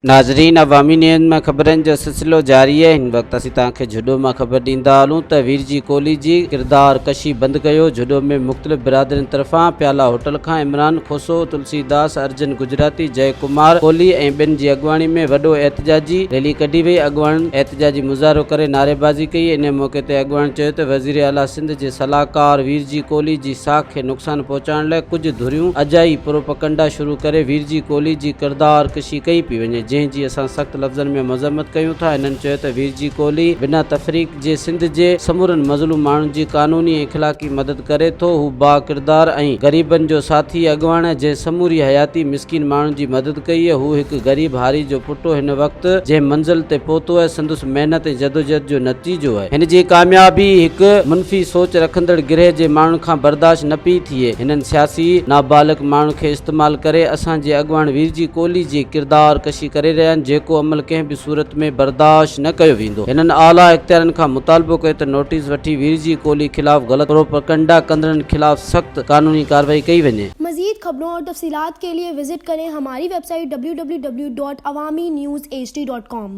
ناظرين عوامي نيوز مان خبرن جو سلسلو جاري آهي هن وقت اسين توهان کي جهڏو مان خبر ڏيندا هلون ته ويرجي ڪولهي جي ڪردار ڪشي بند ڪيو جهڏو ۾ مختلف برادرين طرفان پيالا هوٽل کان عمران کوسو تلسي داس ارجن گجراتي جئي ڪمار ڪولهي ۽ ٻين جي اڳواڻي ۾ وڏو احتجاجي ريلي ڪڍي وئي اڳواڻن احتجاجي مظاهرو ڪري نعريبازي ڪئي انهي موقعي تي اڳواڻن چيو ته وزيراعليٰ سنڌ جي صلاحڪار ويرجي ڪولهي جي ساک کي نقصان پهچائڻ لاء ڪجهه ڌريون اجائي پروپئگنڊا شروع ڪري ويرجي ڪولهي جي ڪردار ڪشي ڪئي پئي وڃي جنهن جي اسان سخت لفظن ۾ مذمت ڪيون ٿا هنن چيو ته ويرجي ڪولهي بنا تفريق جي سنڌ جي سمورن مظلوم ماڻهن جي قانوني ۽ اخلاقي مدد ڪري ٿو هو با ڪردار ۽ غريبن جو ساٿي اڳواڻ آهي جنهن سموري حياتي مسڪين ماڻهن جي مدد ڪئي هو هڪ غريب هاري جو پٽ هن وقت جنهن منزل تي پهتو آهي سندس محنت ۽ جدوجهد جو نتيجو آهي. هن جي ڪاميابي هڪ منفي سوچ رکندڙ گرهه جي ماڻهن کان برداشت نه پئي ٿئي. هنن سياسي نابالغ ماڻهن کي استعمال ڪري اسان جي اڳواڻ ويرجي ڪولهي جي ڪردار ڪشي ڪري رهيا آهن جيڪو عمل ڪنهن به صورت ۾ برداشت نه ڪيو ويندو. هنن اعليٰ اختيارين کان مطالبو ڪيو ته نوٽيس وٺي ويرجي ڪولهي خلاف غلط پروپئگنڊا ڪندڙن خلاف سخت قانوني ڪارروائي ڪئي وڃي. مزيد خبرون اور تفصيلات ڪي ليي وزٽ ڪرين هماري web site www.awamiNewsHD.com.